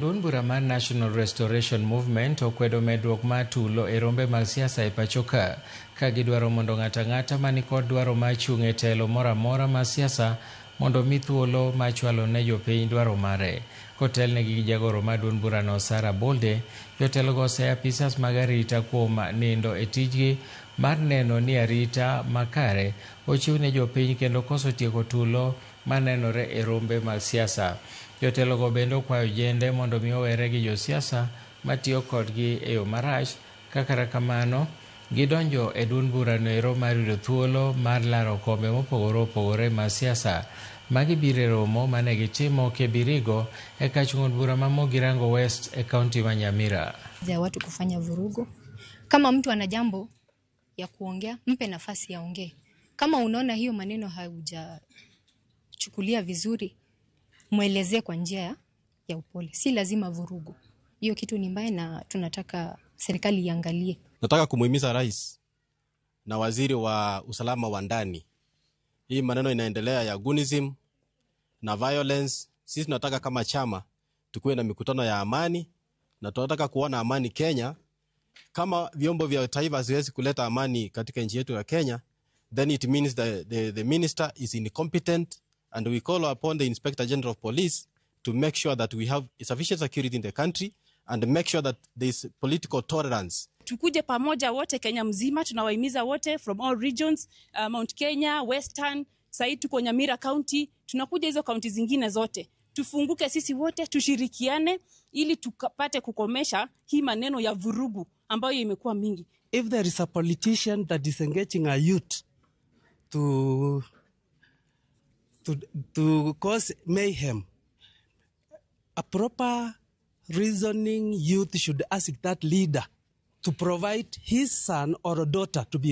Duond bura mar National Restoration Movement okwedo medruok mar tulo e rombe mag siasa e pacho ka, ka gidwaro mondo ng'ato ang'ata manikod dwaro mar chung' e telo moro amora mar siasa mondo omi thuolo mar chwalo ne jopiny dwaro mare. Kotelnegi gi jagoro mar duond burano Sarah Bolde, jotelogo oseyo apisas mag arita kuom nindo e tijgi mar neno ni arita makare ochiw ne jopiny kendo koso tieko tulo manenore e rombe mag siasa. Jotelogo bende okwayo ojende mondo mi owere gi josiasa matiyo kodgi e yo marach ka kata kamano gidonjo e duond burano ero mar yudo thuolo mar laro kombe mopogore opogore mag siasa. Magi biro e romo mane gitimo Kebirigo e kach ng'ud bura ma Mugirango West e kaunti ma Nyamira. Ya watu kufanya vurugu. Kama mtu ana jambo ya kuongea, mpe nafasi aongee. Kama unaona hiyo maneno haujachukulia vizuri, mwelezee kwa njia ya upole, si lazima vurugu. Hiyo kitu ni mbaya na tunataka serikali iangalie. Nataka kumuhimiza rais na waziri wa usalama wa ndani, hii maneno inaendelea ya gunism na violence. Sisi tunataka kama chama tukuwe na mikutano ya amani, na tunataka kuona amani Kenya. Kama vyombo vya taifa haziwezi kuleta amani katika nchi yetu ya Kenya, then it means the minister is incompetent, and we call upon the Inspector General of Police to make sure that we have sufficient security in the country and make sure that there is political tolerance. Tukuje pamoja wote Kenya mzima, tunawahimiza wote from all regions, Mount Kenya, Western, sahii tuko Nyamira County, tunakuja hizo kaunti zingine zote. Tufunguke sisi wote, tushirikiane ili tukapate kukomesha hii maneno ya vurugu ambayo imekuwa mingi. If there is a politician that is engaging a youth to cause mayhem, a proper reasoning youth should ask that leader to provide his son or daughter to be